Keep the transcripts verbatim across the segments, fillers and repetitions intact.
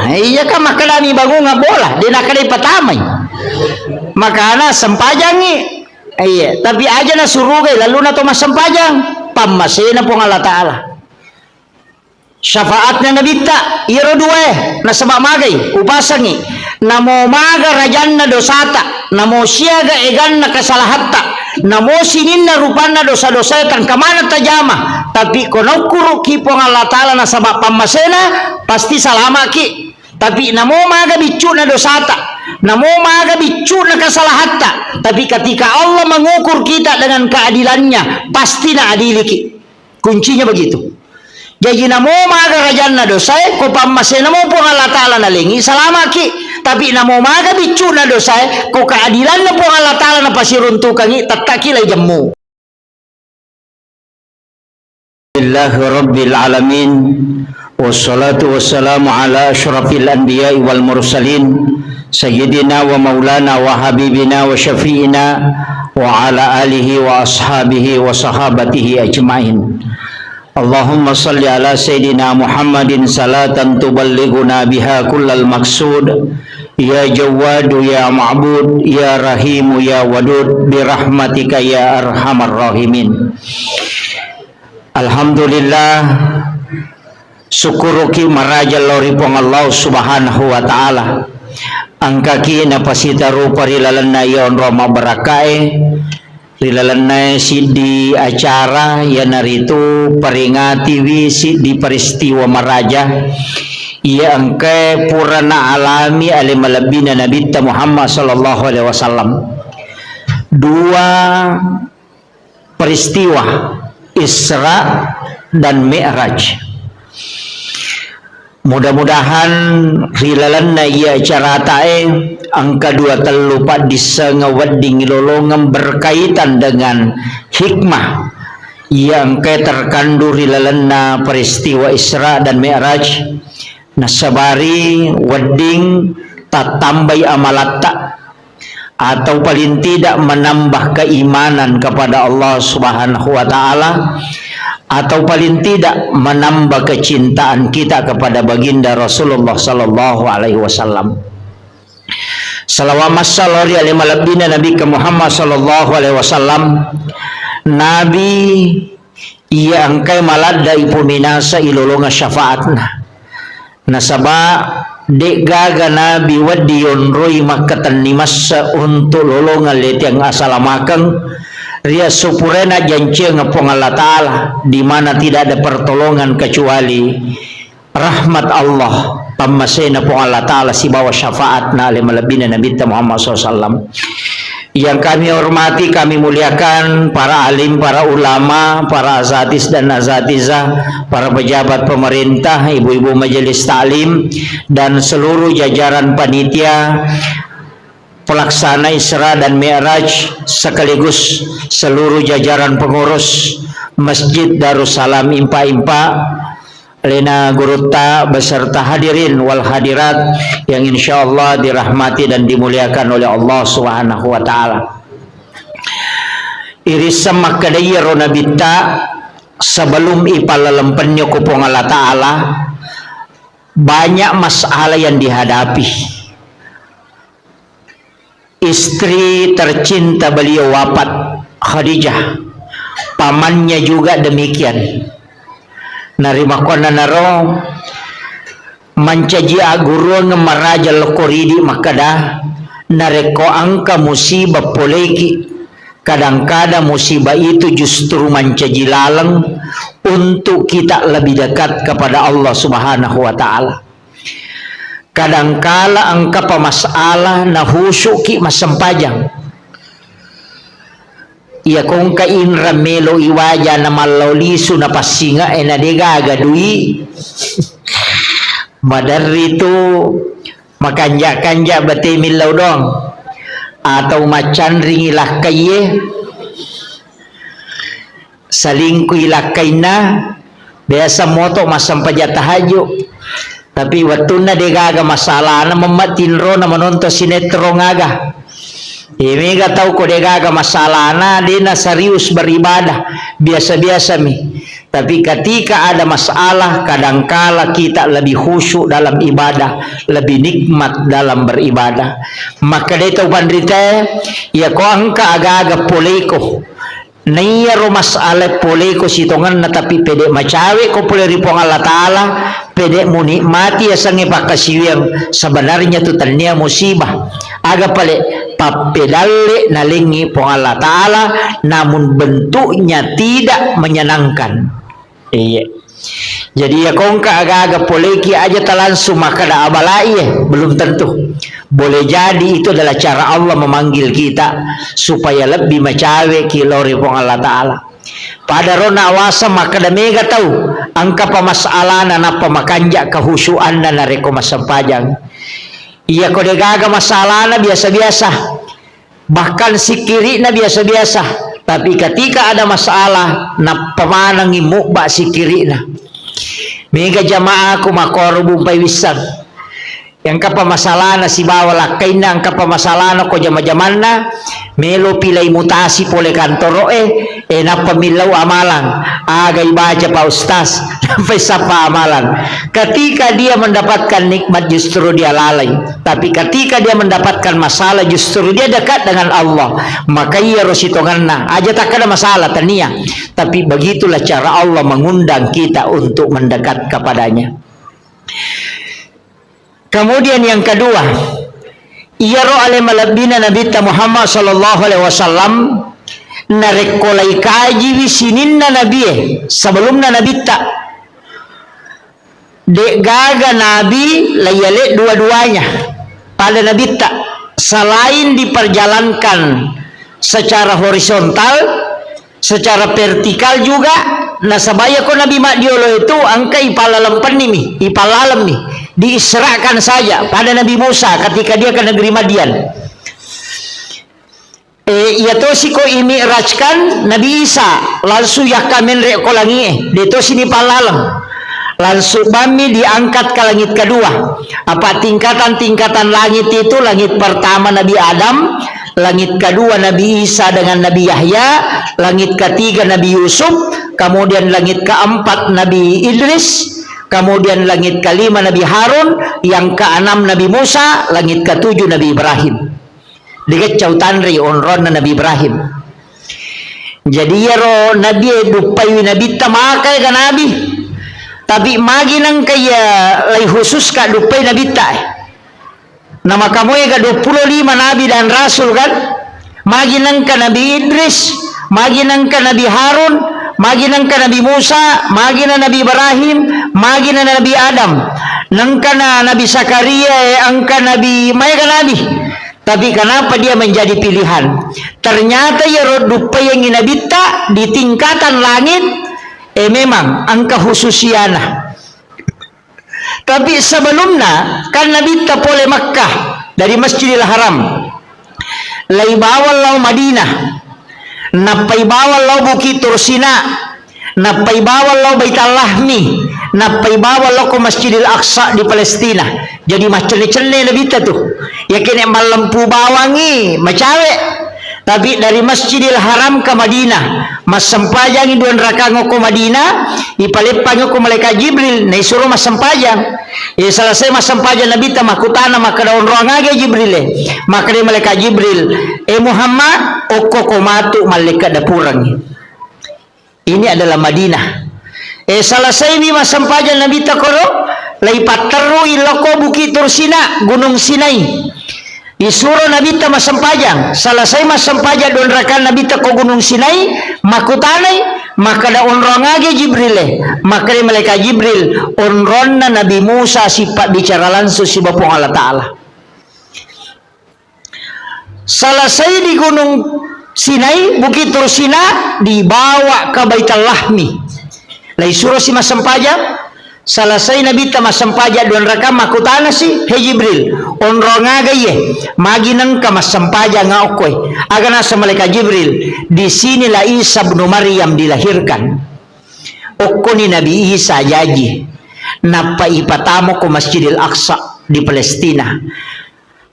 Eh, iya kan makkedami bangunga bola, de' nakkeda ipatamai. Makana sempajangngi. Iya, tapi aja nasurugai lalluna to massempajang, pammasena Puang Allah Ta'ala. Syafaatna Nabitta, iyaro duae, nasaba magai, upasangngi. Namo maga rajanna dosata, namo siaga eganna kasalahatta, namo sininna rupanna dosa-dosae tangka maneng tajama, tapi ko naukkuruki Puang Allah Ta'ala nasaba pammasena, pasti salamaki. Tapi namo maga biccu'na dosata, namo maga biccu'na kasalahatta, tapi ketika Allah mengukur kita dengan keadilannya, pasti naadiliki. Kuncinya begitu. Jaji namo maga rajanna dosae, ko pammasena mo Puang Allah Ta'ala nalengi, salamaki. Tapi namo maga biccu'na dosae, ko keadilanna Puang Allah Ta'ala napasiruntukangngi, tettaki lai jemmu. Alhamdulillahi rabbil alamin. Wassalatu wassalamu ala asyrafil anbiya'i wal mursalin, sayyidina wa maulana wa habibina wa syafi'ina wa ala alihi wa ashabihi wa sahabatihi ajma'in. Allahumma salli ala sayyidina Muhammadin salatan tuballighuna biha kullal maqsud. Ya Jawwadu ya Ma'bud ya Rahimu ya Wadud birahmatika ya arhamar rahimin. Alhamdulillah, sukkuruki maraja lao ri Puang Allah Subhanahu wa Ta'ala. Engkaki napasitarupa ri lalenna iya onrong mabbarakkae, ri lalenna siddi acara, iyanaritu peringatiwi siddi peristiwa maraja iya engkae pura naalami ale malebbina Nabitta Muhammad sallallahu alaihi wasallam. Dua peristiwa Isra dan Mi'raj. Mudah-mudahan ri lalenna iya acaratae engka dua tellu paddissengeng wedding ilolongeng berkaitan dengan hikmah iya engkae terkandung ri lalenna peristiwa Isra dan Mi'raj, nasabari wedding tattambai amalatta, atau paling tidak menambah keimanan kepada Allah Subhanahu wa Ta'ala, atau paling tidak menambah kecintaan kita kepada Baginda Rasulullah sallallahu alaihi wasallam. Salawat massalo ri ale malebbina Nabi ke Muhammad sallallahu alaihi wasallam. Nabi iya engkae maladda ipominasa ilolongeng syafaatna. Nasaba de'gaga nabi wedding yonroi makkatenni massa untuk lolongeng letiang asalamakeng ri assupurena janciang Puang Allah Ta'ala, di mana tidak ada pertolongan kecuali rahmat Allah, pammasena Puang Allah Ta'ala sibawa syafaatna ale malebbina Nabitta Muhammad sallallahu alaihi wasallam. Yang kami hormati, kami muliakan para alim, para ulama, para asatiz dan asatizah, para pejabat pemerintah, ibu-ibu majelis taklim, dan seluruh jajaran panitia pelaksana Isra dan Mi'raj, sekaligus seluruh jajaran pengurus Masjid Darussalam Impa-Impa, alena gurutta beserta hadirin wal hadirat yang insyaallah dirahmati dan dimuliakan oleh Allah Subhanahu wa Ta'ala. Irisseng makkeda iyaro Nabitta, sebelum ipallaleng penni ko Puang Allah Ta'ala, banyak masalah yang dihadapi. Istri tercinta beliau wafat, Khadijah. Pamannya juga demikian. Narimakkuannanaro mancaji agguruang maraja lokko ridi makkeda, narekko engka musibah poleki, kadang-kadang musibah itu justru mancaji laleng untuk kita lebih dekat kepada Allah Subhanahu wa Ta'ala. Kadangkala engkapa masalah nahusuki massempajang. Iya kongka inrang melo iwaja na mallau lisu na passinga e na degaga dui. Maderri tu makanja-kanja bate millau dong atau macanringi lakkaiye. Salingkui lakkainna, biasa moto massempajang tahajud. Tapi wettunna degaga masalahna, memma tinrona menonton sinetron aga. Iya mega tau ko degaga masalahna, dena serius beribadah, biasa-biasa mi. Tapi ketika ada masalah, kadangkala kita lebih khusyuk dalam ibadah, lebih nikmat dalam beribadah. Makkedai tau panritae, iya ko engka aga-aga poleko, naiyaro masalah poleko sitongenna, tapi pede macawe ko pole ri Puang Allah Ta'ala, pede munikmati yasengnge pakkasiwiang, sebenarnya tu tennia musibah. Aga pale? Pappedalle nalengngi Puang Allah Ta'ala, namun bentuknya tidak menyenangkan. Iya. Jadi, iya ko engka aga-aga poleki, aja talangsung makkeda abala'i, eh, belum tentu. Boleh jadi itu adalah cara Allah memanggil kita supaya lebih macawe ki lao ri Puang Allah Ta'ala. Pada ro nawaseng makkeda mega tau, engka pa masalana nappa makanja kehusuanna narekko massempajang. Iya ko degaga masalana biasa-biasa, bahkan sikkiri'na biasa-biasa, tapi ketika ada masalah, nappa manengngi mubba sikkiri'na. Mega jamaaku makkoro bumpai wisseng. Engkapa masalana sibawa lakkainna, engkapa masalana ko jama-jamanna, melo pilai mutasi pole kantoro'e, e, nappa millau amalang. Aga ibaca Pak Ustaz, nappa sappa amalang. Ketika dia mendapatkan nikmat, justru dia lalai. Tapi ketika dia mendapatkan masalah, justru dia dekat dengan Allah. Maka iyaro sitongenna, aja takkeda masalah, tania. Tapi begitulah cara Allah mengundang kita untuk mendekat kepadanya. Kemudian yang kedua, iyaro ale malebbina Nabitta Muhammad sallallahu alaihi wasallam, narekko laikajiwi sininna nabie sebelumna Nabitta, de'gaga nabi laiyale dua-duanya pada Nabitta, selain diperjalankan secara horizontal, secara vertikal juga, nasaba iya ko Nabi maddiolo itu engka ipallalempenni mi, ipallalemmi, diisrakan saja pada Nabi Musa ketika dia ke negeri Madian. E, iya tosi ko imi'rajkan Nabi Isa, langsung yakka menre ko langie, de tosi ni pallaleng. Langsung bammi diangkat ke langit kedua. Apa tingkatan-tingkatan langit itu, langit pertama Nabi Adam, langit kedua Nabi Isa dengan Nabi Yahya, langit ketiga Nabi Yusuf, kemudian langit keempat Nabi Idris, kemudian langit kelima Nabi Harun, yang keenam Nabi Musa, langit ketujuh Nabi Ibrahim. Digecca utanrei onronna Nabi Ibrahim. Jadi iyaro nabi e duppaiwi nabitta maka ega nabi. Tapi magi nengka iya lai khususka duppai nabitta e. Namakamoega duappulo lima nabi dan rasul kan? Magi nengka Nabi Idris, magi nengka Nabi Harun, magi nengka Nabi Musa, magi na Nabi Ibrahim, magi na Nabi Adam. Nengka na Nabi Zakaria, e, engka nabi, maega nabi. Tapi kenapa dia menjadi pilihan? Ternyata iyaro duppaiengngi nabitta di tingkatan langit, eh, memang engka khususiana. Tapi sebelumna, kan nabitta pole Makkah dari Masjidil Haram. Lai bawang lao Madinah. Nappai bawang lao Bukit Tursina. Nappai bawang lao Baitul Lahmi, nappai bawang lao ko Masjidil Aqsa di Palestina. Jadi maccenne-cenne nabitta tu. Yakene mallempu bawangi, macawe. Tapi dari Masjidil Haram ke Madinah, massempajangi dua rakang ko Madinah, ipaleppangi ko malaikat Jibril, naisuro massempajang. E, selesai massempajang nabitta makkutana makkeda onroang aga Jibril e. Makkeda malaikat Jibril, e Muhammad, okko ko matu mallekka dapurengngi. Ini adalah Madinah. Eh, selesaiwi massempajang Nabitta koro, laipatterrui lokko Bukit Tursina, Gunung Sinai. Isuro Nabitta massempajang, selesai massempajang dua rakang Nabitta ko Gunung Sinai, makkutanai, makkeda onrong aga Jibril e, makkeda malaikat Jibril, onronna Nabi Musa sipabbicara langsung siba Puang Allah Ta'ala. Selesai di Gunung Sinai, Bukit Tursina, dibawa ke Baitul Lahmi. Laisurosi massempajang, selesai Nabitta massempajang dua rakang, makkutanasi, "He Jibril, onrong aga iye? Magi nengka massempajang okkoe?" Aga naseng malaikat Jibril, "Di sinilah Isa bin Maryam dilahirkan." Okkoni Nabi Isa jaji, nappa ipatamo ko Masjidil Aqsa di Palestina.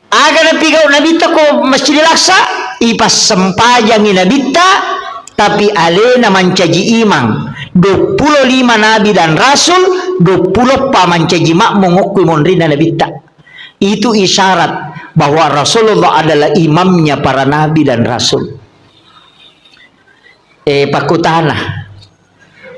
Aga napigau Nabitta ko Masjidil Aqsa? Ipassempajangi Nabitta, tapi alena mancaji imang. Duappulo lima nabi dan rasul, duappulo eppa mancaji makmum okkoi monrinna nabitta. Itu isyarat bahwa Rasulullah adalah imamnya para nabi dan rasul. Eh, pakkutana,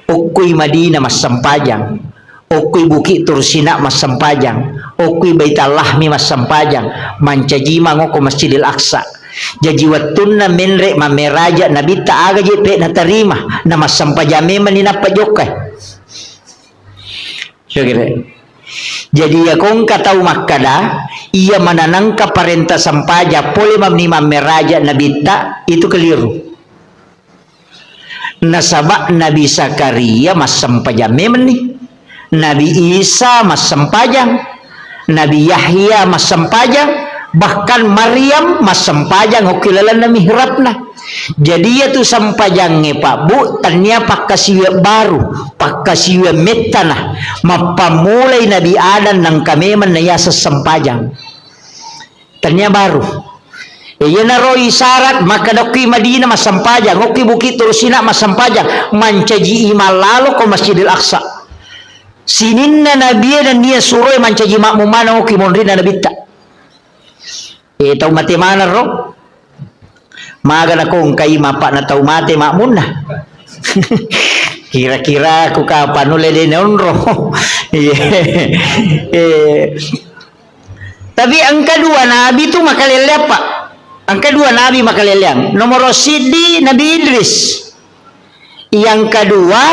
okkoi Madinah massempajang, okkoi Bukit Tursina massempajang, okkoi Baitallahmi massempajang, mancaji mangoko Masjidil Aqsa. Jaji wettunna menre mammeraja nabitta aga je pe natarima, na massempajang memang ni nappa jokkai. Jadi, iya kongka tau makkada, iya mananangka parenta sempajang pole mamni mammeraja nabitta, itu keliru. Nasaba Nabi Zakaria massempajang memenni. Nabi Isa massempajang. Nabi Yahya massempajang. Bahkan Maryam massempajang okki lalenna mihrabna. Jadi, iyatu sempajangnge, Pak, Bu, tania pakkasiwiang baru, pakkasiwiang mettana. Mappammulai Nabi Adam nangka memang naiaseng sempajang. Tania baru. Iyanaro isyarat makkada okki Madinah massempajang, okki Bukit Tursina massempajang, mancaji imang lalo ko Masjidil Aqsa. Sininna nabie nennia suroi mancaji makmum maneng okki monrinna nabitta. Eh, tau mate maneng ro. Maga nakongkai mapakna tau mate makmunna. Kira-kira ku kapang nulle de naonro. Iya. Eh, tapi engka dua nabi tu makalelleang, Pak. Engka dua nabi makalelleang. Nomoro siddi Nabi Idris. Yang kedua,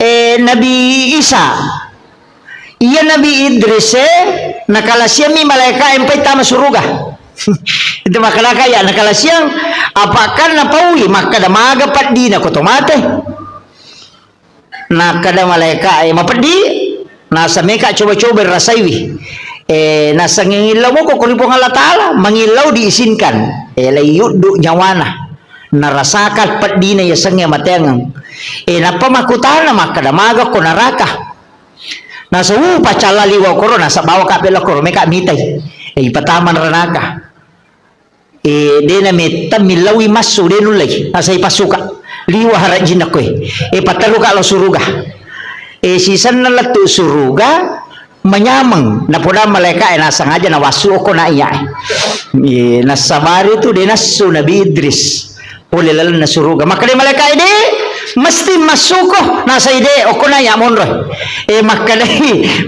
eh, Nabi Isa. Iya Nabi Idris, eh, nakalasiammi malaika empai tama suruga. Itu makalaka ya nakalasiang, apakah napaui makkada maga paddina ko to mate. Nakkada malaika, eh, mapeddi, nasa meka coba-coba rasaiwi. Eh, nasa ngillau moko ko ri Puang Allah Ta'ala, mangillau diizinkan. Eh, lai yuddu nyawana. Narasakan peddina yasengnge mateangeng. Eh, nappa makkutana makkada maga ko naraka. Nasa, uh, pacalla liwa koro, nasa bawa ka pella koro, meka mitai. Eh, ipatama neraka. Eh, de nametta millaui massu, de nullei. Nasa ipassuka. Liwa harajinna koe. Eh, pattaruka lao suruga. Eh, sisenna lettu suruga, manyameng. Napodang malaika e nasang aja nawassu okko na iya e. Eh, nassabari tu de nassu Nabi Idris. Pole lalenna suruga. Makkeda malaika e, de, mesti massuko. Nasai de, okko na iya monro. Eh, makkeda,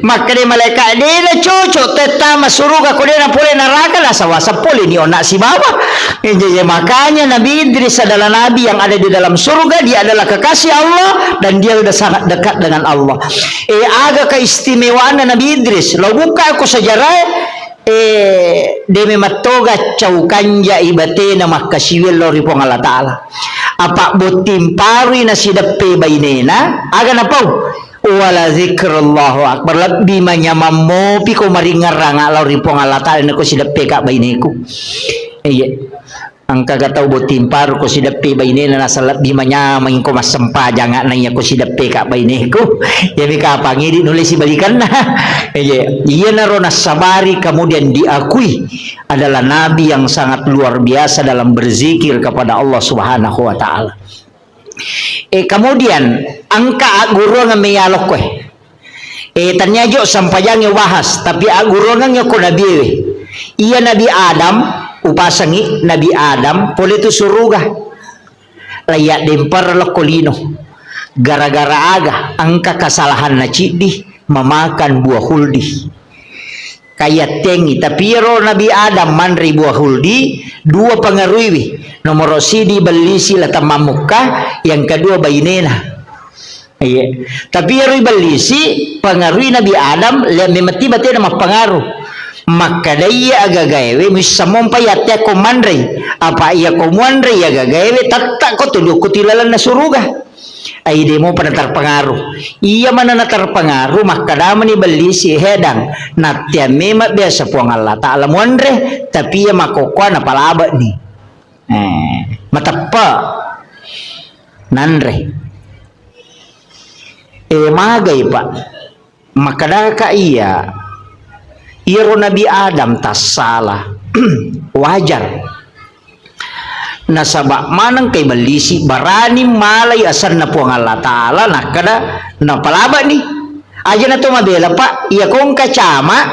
makkeda malaika e, de na cocok tettama suruga ko de na pole naraka, nasawasa pole ni onna sibawa. Eh, jadi makanya Nabi Idris adalah nabi yang ada di dalam surga, dia adalah kekasih Allah dan dia sudah sangat dekat dengan Allah. Eh, aga keistimewaanna Nabi Idris? Lo buka ko sejarah, eh, de memang toga cau kanjai batena makkasiwiang lao ri Puang Allah Ta'ala. Apa botting parui nasideppe bainena, aga napau? Wala zikrullahu akbar, lebbi manyamang mopi ko maringerrang lao ri Puang Allah Ta'ala nako sideppe ka baineku. Iya. Engkaga tau botting paru ko sideppe bainena nasa lebbi manyameng ko massempajang na iya ko sideppe ka baineku. Iyami kapang idi nulle sibalikanna. Iya, iyanaro nassabari kemudian diakui adalah nabi yang sangat luar biasa dalam berzikir kepada Allah Subhanahu wa Ta'ala. Eh, kemudian engka agguruang meyalokko e. Eh, tania jo sempajangnge ubahas, tapi agguruangnge ko nabiewe. Iya Nabi Adam, upasangi Nabi Adam, pole tu suruga. Laiya dempar lokko lino. Gara-gara aga, engka kesalahan na ciddi, memakan buah huldi. Kayattengi, tapi iyaro Nabi Adam manrei buah huldi, dua pengaruiwi. Nomoro sidi bellisi la tamammukka, yang kedua bainena. Iya. Tapi iyaro ibellisi, pengarui Nabi Adam, le-, memetti batena mappengaruh. Makkadai iya agagaewe, muissamompa yatteakko manrei. Apa iya ko muanrei agagaewe, tatta ko tuli okko tilalenna suruga. Ai de mopa naterpengaruh. Iya mana naterpengaruh, makkadamani bellisi, hedang. Nattea memang biasa Puang Allah Ta'ala muanre, tapi iya makokkoa napalabani. Eh, mateppe. Nanre. Eh, magai, Pak. Makkedaka iya, iyaro Nabi Adam tassala. Wajar. Nasaba maneng kai bellisi barani malai asenna Puang Allah Ta'ala, nakkeda napalabani. Aja na to mabela, Pak, iya kongka cama,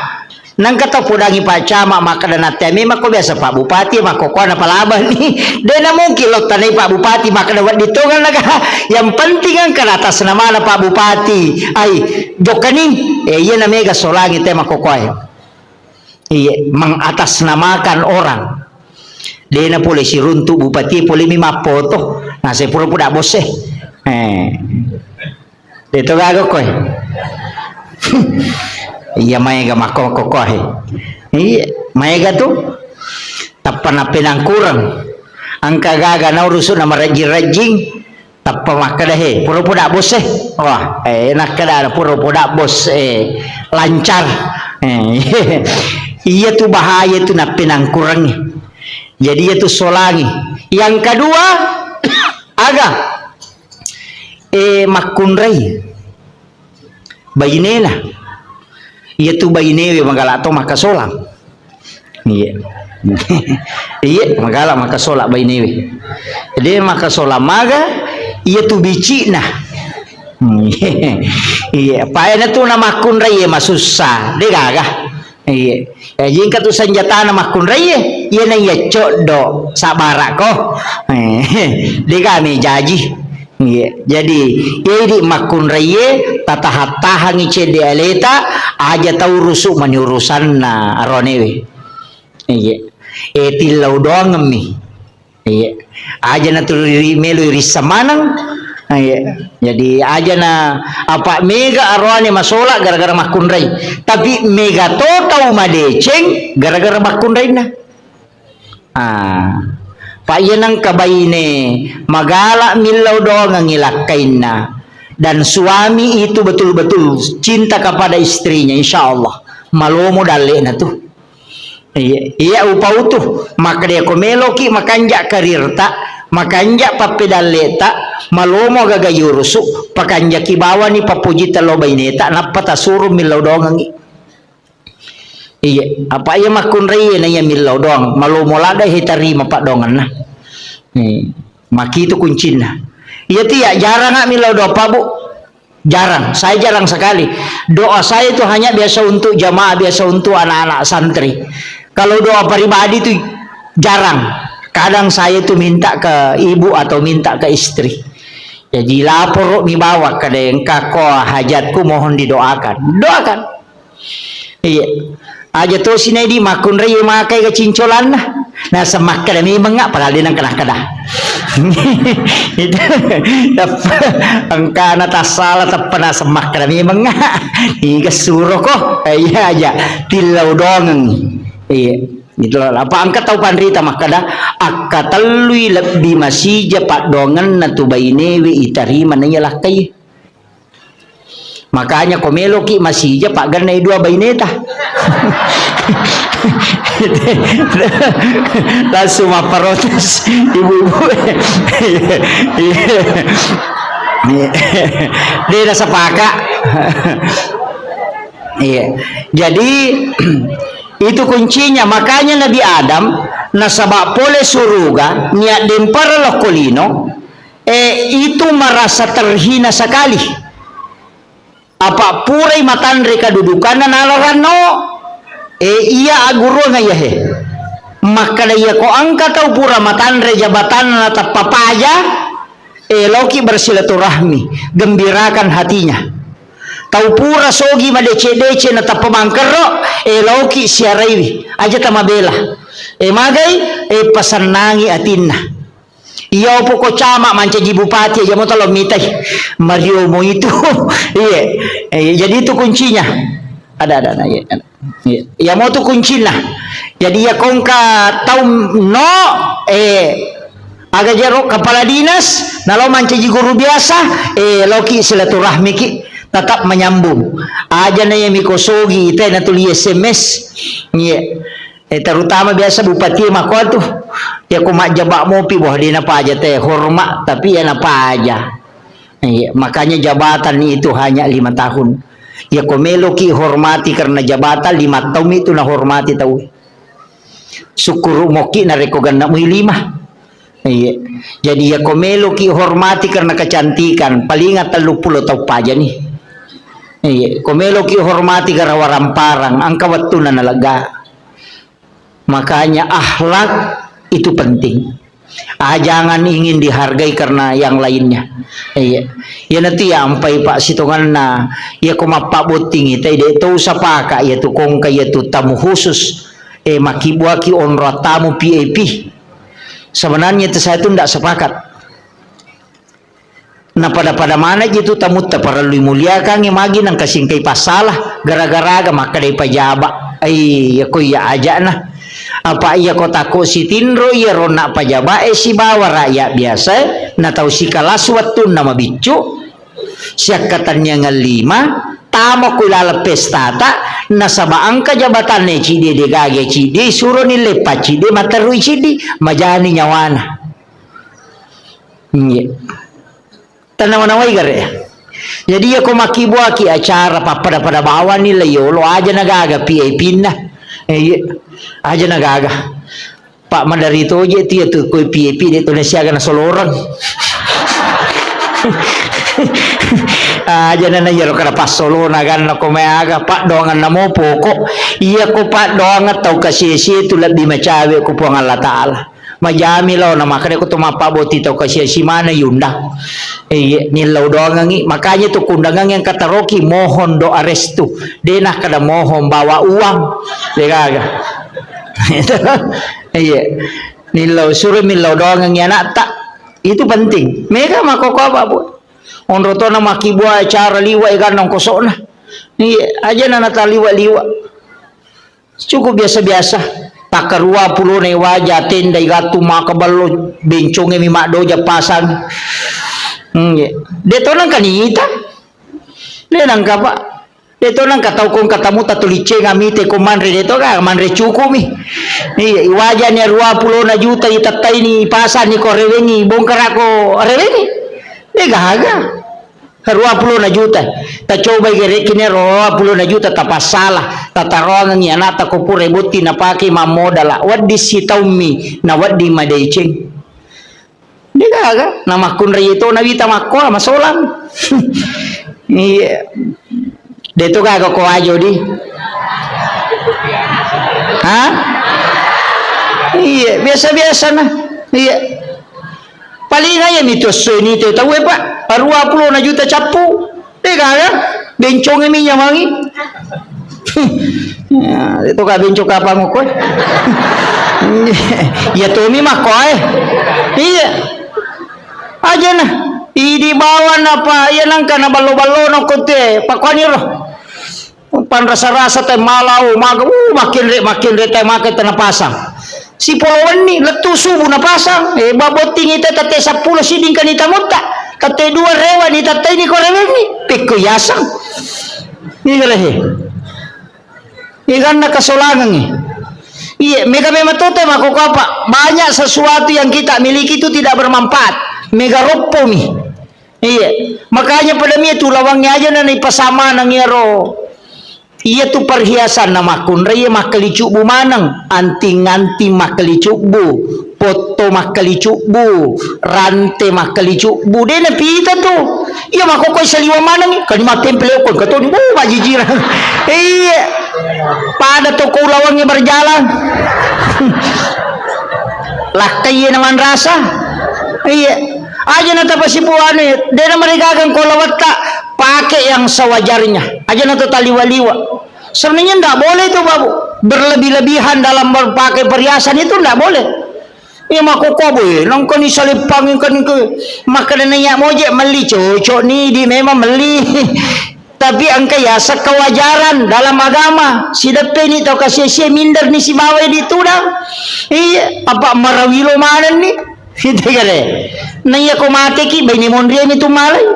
nangka tau podangi Pak Cama, makkeda natte memang ko biasa Pak Bupati, makkokoa napalabani. De na mungkin lo tanai Pak Bupati, makkeda wedding tongenna ga. Yang penting engka atas namana Pak Bupati. Ai, jokkani, eh, iya na mega solangi te makkokoa. Iya, mengatasnamakan orang. Dena pole siruntu bupati pole mi mappoto. Nah, saya pura-pura bos eh. Eh. Deto gaga koe. Iya, maega makko kokohe. Iya, maega tu. Tappa nappenangkurang. Angka gaga naurusu na marajing-rajing. Tappa makkeda, "He, pura-pura bos, eh." Wah, eh, nakkeda pura-pura bos, eh, lancar. Eh, iya tu bahaya tu nappenangkurangi. Jadi iya tu solangi. Yang kedua, aga? Eh, makkunrai. Bainena. Iya tu bainewe magala to makasolang. Iya. Iya, magala makasola bainewe. Jadi makasola maga, iya tu bicina. Iya, paena tu na makkunrai iya masussa, de gaga. Iya. Ya, jingka tu senjatana makkunrai iya, iya na iya coddo, sabarako. Eh, de gaga me jaji. Iya. Jadi, iya idi makkunraiye, tataha-tahangi cedde aleta, aja tau rusu mani urusanna aronewe. Iya. Eh, tillau doangemmi. Iya. Aja na tu ri-, melu rissa maneng. Iya. Jadi, aja na apa mega aroane masola gara-gara makkunrai. Tapi mega to tau madeceng gara-gara makkunrainna. Ah, pa iya nengka baine magala millau doangengngi lakkainna dan suami itu betul-betul cinta kepada istrinya, insya Allah malomo dalle'na tu. Iya, iya upautu, makkeda ko meloki makanja karirta, makanja pappedalleta, malomo gaga yurusu, pakanjaki bawani pappoji tello baineta, nappa tasuru millau doangengngi. Iya, apa iya makkunrai na iya millau doang, malomo ladde he tarima paddoangenna. Hmm. Makitu kuncinna. Iya tu ya jarang millau doang, Pak, Bu. Jarang, saya jarang sekali. Doa saya itu hanya biasa untuk jamaah, biasa untuk anak-anak santri. Kalau doa pribadi itu jarang. Kadang saya itu minta ke ibu atau minta ke istri. Jadi laporo mi bawa kada engka ko hajatku mohon didoakan. Doakan. Iya. Aja tosi na idi makkunrai makai ga cincolanna. Naseng makkeda memeng nga, padahal de nengka nakkeda. Itu teppa engkana tassala teppa naseng makkeda memeng nga. Iga suroko. Iya aja. Tillau doangeng. Iya. Itu apa engka tau panrita makkeda, akka tellui lebbi masija paddoangenna tu bainewe itarima na iya lakkai. Makanya ko meloki masija, paggannai dua baineta. Langsung mapprotes ibu-ibu. Iya. Iya. Dia dah sepakat. Iya. Jadi, itu kuncinya. Makanya Nabi Adam nasaba pole suruga, niat dempara lokko lino, Eh, itu merasa terhina sekali. Apa purai matanre kedudukanna nala ranno, eh, iya agurunga iya he. Makkeda iya ko engka tau pura matanre jabatanna natappa paja, eh, loki bersilaturahmi, gembirakan hatinya. Tau pura sogi madece-dece natappa bangkerro, eh, loki siaraiwi, aja tamabela. Eh, magai, eh, pasennangi atinna. Iya, opo ko camat mancaji bupati aja mo talo mitai. Mario mo itu. Iya. Eh, jadi itu kuncinya. Ada, ada, ada, iya, ada. Iya. Iya, mo tu kuncinya. Jadi iya kongka tau no, eh, aga jero kepala dinas, nalo mancaji guru biasa, eh, loki silaturahmi ki, tetap menyambung. Aja na iya mikosogi, ite na tuli S M S. Iya. Eh, terutama biasa bupati makoa tu, ya ko majjaba mopi, boh, de napaja te hormat, tapi ya napaja. Iya, makanya jabatan itu hanya lima tahun. Ya ko meloki hormati karena jabatan, lima tahun itu nahormati tau. Syukur moki narekko ganna mui lima. Iya. Jadi, iya ko meloki hormati karena kecantikan, palinga tellu pulo tau pajani. Iya, ko meloki hormati gara waramparang, engka wettunna nalega. Makanya akhlak itu penting. Ah, jangan ingin dihargai karena yang lainnya. Iya. Iyanatu iya ampai, Pak, sitonganna, iya ko mappabbottingi tai, de to usapaka iya tu kongka iya tu tamu khusus. Eh, makibuaki onro tamu V I P. Sebenarnya itu saya tu ndak sepakat. Napada-pada maneng ji tu tamutta parellui muliakangngi, magi nengka singkai passala, gara-gara aga makkeda pajaba. Ai, iya ko iya aja'na. Apa iya ko takko sitinro iya ronna pajaba e sibawa rakyat biasa e, na tau sikalas wettunna mabiccu, siakkatenniangeng lima, tama ko ilaleng pestata, nasaba engka jabatanna ciddi, de gaga ciddi, suroni leppa ciddi, matterui ciddi, majani nyawana. Iya. Tanawa-nawai gare. Jadi, iya ko makkibuaki acara pappada-pada bawani la yolo, aja nagaga V I P-na. Eh, iya. Aja nagaga. Pak madari toje tu iya tu koi V I P de tu nasiaga nasoloreng. Aja nana iya lo kada passolona ganna ko mai aga, paddoangan namo poko. Iya ko paddoangan tau kasie-sie tu lebbi macawe ko Puang Allah Taala. Majami lao, na makkeda ko to mappabbotting tau kasia simana yundang. Iya, nillau doangengngi. Makanya tu kundangang yang kataroki mohon doa restu. De nakkeda mohon bawa uang. De gaga. Iya. Nillau, suro millau doangengngi anakta. Itu penting. Mega makkokkoe apa, Bu? Onro tona makkibua acara liwa e gannang kosokna. Iya, aja nana taliwa-liwa. Cukup biasa-biasa. Takkarua pulona waja tenda igattu maka ballo, benconge mi maddoja pasang. Hmm, iya. De to nengka nita. De nengka, Pak. De to nengka tau kong katamu tatulicenga mite ko manre, de to ga manre cukup mi. Iya, iwajani arua pulona juta itattaini pasang ni ko rewengi, bongkara ko rewengi. De gaga. Rua pulona juta. Tacobai gere'ki nero rua pulona juta tapassala. Tataroangengngi anakta ko pura botting napake mammodala. Wedding sitaummi, na wedding madeceng. De gaga, na makkunrai to na wita makkoa masolang. Iya. De to gaga ko ajo di. Ha? Iya, biasa-biasa na. Iya. Paling aja mitu esso ini te tau e, Pak. Arua pulona juta cappu. De gaga, benconge mi nyamangi. Ya, itu ka bencong kapang ko. Ya to mi makkoe. Iya. Aja na. Idi bawa napa, iya nangka na ballo-ballo no kote, pakuani ro. Panrasa-rasa te malau, maga, uh, makin re, makin re te maka te napasang. Sipolo wenni, lettu subuh napasang. Eh, babotting ita tette seppulo siding kani tamutta. Tette dua rewa ni tette ini ko rewenni. Pekko yasang. Ini lehe. Iganna kasolangengi. Iya, mega memang tote mako apa? Banyak sesuatu yang kita miliki itu tidak bermanfaat. Mega roppo mi. Iya, makanya pada mi tu lawangnge aja na ipasama nang iyaro. Iya tu perhiasan na makkunrai iya makkelicubbu maneng, anting-anting makkelicubbu, potto makkelicubbu, rante makkelicubbu, de na pita tu. Iya makokoi saliwa maneng, kani mattempel okon katoni, bu, majijirang. Iya, pada toko lawangnge berjalan. Lakkai iya na manrasa. Iya. Aja na tapasipu anu, de na marigaga ko lawetta, pake yang sewajarnya. Aja na to taliwa-liwa. Sebenarnya ndak boleh itu, Babu. Berlebih-lebihan dalam berpakai perhiasan itu ndak boleh. Iya makoko boy, nongkoni salippang kan ke. Maka nanya moje meli cocok ni di memang meli. Tapi engka yaseng kewajaran dalam agama. Sideppeni tau kasia-sia minder ni sibawai ditudang. Iya, apa marawilo maneng ni? Itu kare. Na iya ko mateki baine monri mi tu malai.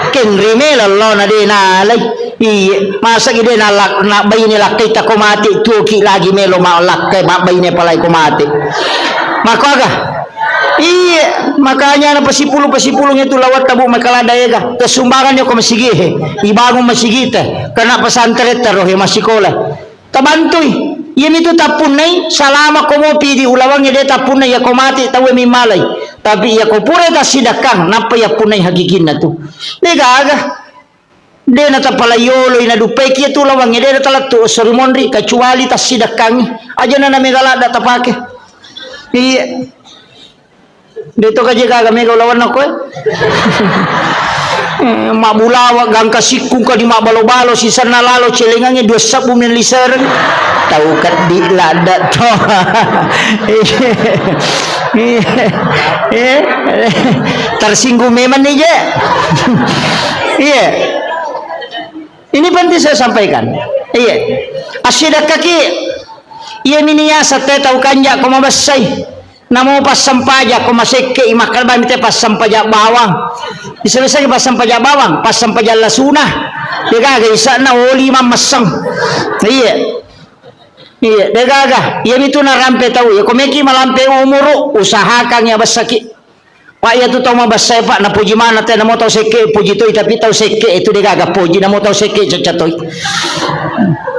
Kenri me lallona de nalai. Iya, masa ki de nalak na baine lakkai ta ko mate tuoki lagi melo ma lakkai ma baine palai ko mate. Mako aga? Iya, makanya na pasipulu-pasipulung itu lawat tabu makalada ega. Kesumbangan yo ko masigi he. Ibangun masigi te. Kena pesantren terohe masikola. Tabantui. Iyamitu tappunnai, salama ko mopi di ulawangnge de tappunnai, yako mati tauwe mimmalai. Tapi yako pura tassidakkang, nappa yappunnai hakikinna tu. De gaga. De natapalaioloi nadupaiki tu ulawangnge, de natalettu esso ri monri, kecuali tassidakkangi. Aja na namega ladda tapake. Iya. De to kaje gaga mega ulawanna koe. Eh, mabbulawa gangka sikkung kadi mabbalo-balo sisenna lalo celengangnge dua sebbu men lisereng. Tau keddi ladda to. Eh, eh, tersinggung memang nih, Je. Iya. Ini penting saya sampaikan. Iya. Assidakkaki. Iya mini yaseng te tau kanja ko mabessai. Namo passampaja ko masekke i, makkeda bami te passampaja bawang. Bisa-bisa passampaja bawang, passampaja lasuna. Degaga isa'na oli mammesseng. Iya. Iya, degaga. Iya mitu narampe tau. Ya ko meki malampe umuru, usahakan ya bessaki. Pak, iya tu tau mabessai, Pak, napuji mana te, namo tau sekke puji toi, tapi tau sekke itu degaga puji, namo tau sekke cacca toi.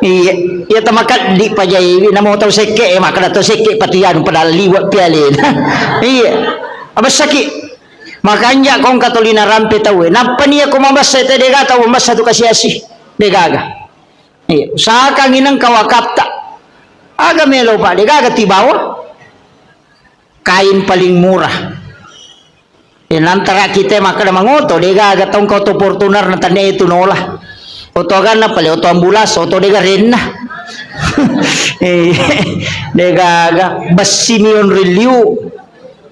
Iya, iya tamakat di pajaiwi, namo tau sekke, eh, makkeda tau sekke pati anu padahal liwat pialena. Iya. Abessaki. Makanja kongka tolina rampe tau, eh. Nappa nia ko mabessai te dega tau mabessa tu kasiasi. Degaga. Iya, usahakan ineng kawakatta. Aga melo, Pak, degaga tibawa. Kain paling murah. Eh, nantara kita makkeda mangoto, degaga tongko oto Fortuner na tanne itu nola. Oto aganna pale, oto ambulas, oto dega renna. Eh, degaga bessi mion riliu.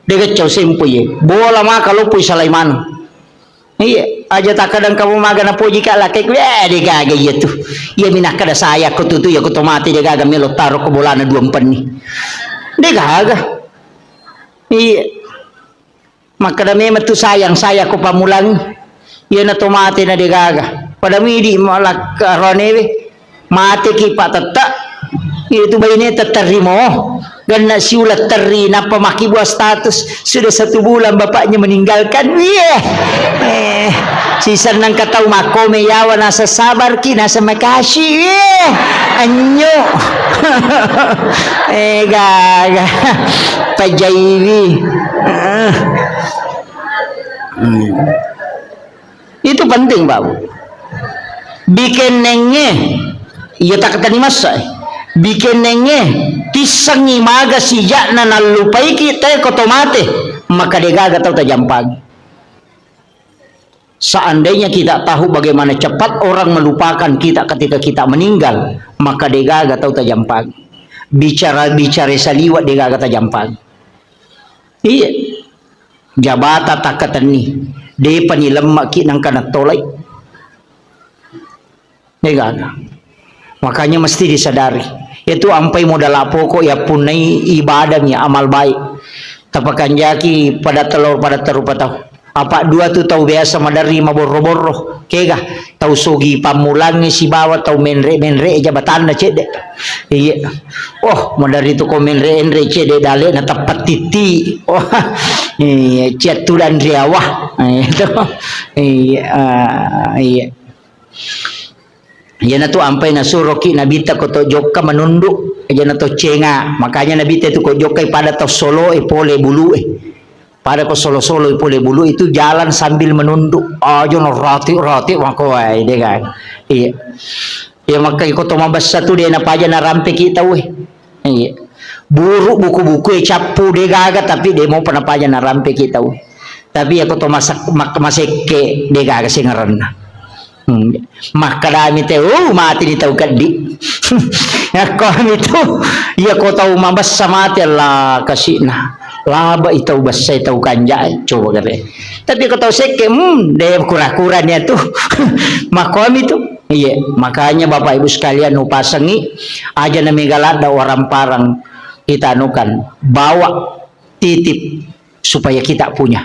Dega cau sempo ye. Bola maka lopoi salai maneng. Iya, aja takkadang kamu maga napoji ka lakek, eh, degaga iya tu. Iya minakkeda saya ko tutu ya ko tomate degaga melo taro ko bolana dua empenni. Degaga. Iya. Makkeda memang tu sayang, saya ko pammulang. Iya na tomate na degaga. Pada midi malak ronewe. Mateki, Pak, tetta. Itu baine tetterrimo. Ganna siula terri, nappa makkibua status. Sudah satu bulan bapaknya meninggalkan. Wih. Eh, sisenna engka tau makkome yawa nasa sabarki, nasa makasih. Wih. Anyo. Eh, gaga. Pajaiwi. Eh. Hmm. Itu penting, Pak, Bu. Bikennengnge, iya takkatani massa, eh. Bikennengnge, tissengngi maga sijakna nallupaiki te ko tomate, maka degaga tau tajampangi. Seandainya kita tahu bagaimana cepat orang melupakan kita ketika kita meninggal, maka degaga tau tajampangi. Bicara-bicara saliwa degaga tajampangi. Iya. Jabata takkatenni. Depani lemmaki nangka nattolai. Degaga. Makanya mesti disadari. Itu ampai modal pokok ya punnai ibadah mi amal baik. Tapakanjaki pada telur pada terupa tau. Apa dua tu tau biasa maderri maborro-borro. Kega tau sogi pammulangnge sibawa tau menre-menre jabatanna cedde. Iya. Oh, maderri tu ko menre-enre cedde dale na teppat titti. Oh, iya, ciattu dan riawa. Iya, itu. Iya, ah, iya. Iyanatu ampai nasuroki Nabitta ko to jokka manundu, ijana to cenga. Makanya Nabitta itu ko jokkai pada to soloe pole bulue. Pada ko solo-solo pole bulu itu jalan sambil menunduk. Aja no rati-rati mako wae de kan. Iya. Iya, makkai ko to mabessa tu de napaja narampeki tau e. Iya. Buru buku-buku e cappu de gaga tapi de mopa napaja narampeki tau e. Tapi ya ko to masak-, mak-, masekke de gaga sengerenna. Hmm. Makkedami te, "Oh, mati ni tau keddi." Yakko ami tu, iya ko tau mabessa mati, Allah kasi'na. Laba i tau bessai tau kanjai, coba kare. Tapi ko tau sekke, hmm, de kura-kura ni tu. Makkomi tu. Iya, makanya Bapak Ibu sekalian upasengi, aja na mega ladda waramparang kita anukan, bawa titip supaya kita punya.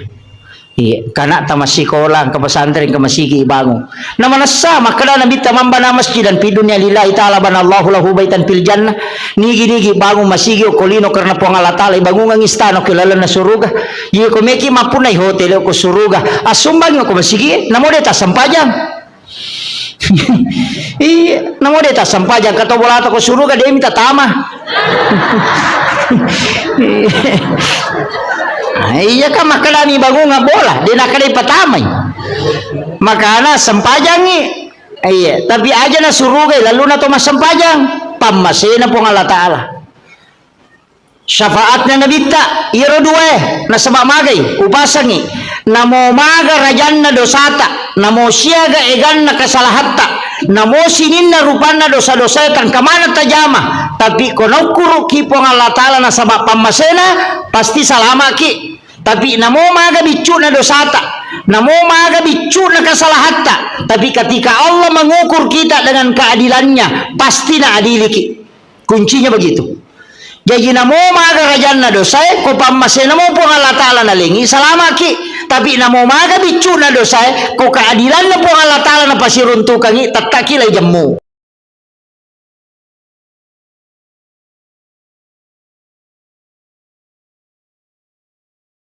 Iya, kana tamassikola, engka pesantren, engka masigi ibangung. Na manessa makkeda Nabitta, "Man bana masjidan fi dunya lillahi ta'ala banallahu lahu baitan fil jannah." Nigi-nigi bangung masigi okko lino karena Puang Allah Ta'ala, ibangungang istana okko lalenna suruga. Iya, ko meki mappunnai hotel okko suruga, assumbangi okko masigi, namo de tassempajang. Iya, namo de' tassempajang, kato bolata ko suruga de' mi tatama. Iya kan, makkedami bangunga bola, de' nakkeda patamai. Makana sempajangngi. Iya, tapi aja na suruga, lalu na to massempajang, pammasena Puang Allah Ta'ala. Syafaatna Nabitta, iyaro duae, nasaba magai, upasangi. Namo maga rajanna dosata, namo siaga eganna kasalahatta, namo sininna rupanna dosa-dosae tangkamana tajama, tapi ko naukkuru ki Puang Allah Ta'ala nasaba pammasena, pasti salamaki. Tapi namo maga biccu'na dosata, namo maga biccu'na kasalahatta, tapi ketika Allah mengukur kita dengan keadilannya, pasti na adiliki. Kuncinya begitu. Jaji namo maga rajanna dosae, ko pammasena mo Puang Allah Ta'ala nalengi, salamaki. Tapi namo maga biccu'na dosae, ko keadilanna Puang Allah Ta'ala napasiruntukangi, tettaki lai jemmu.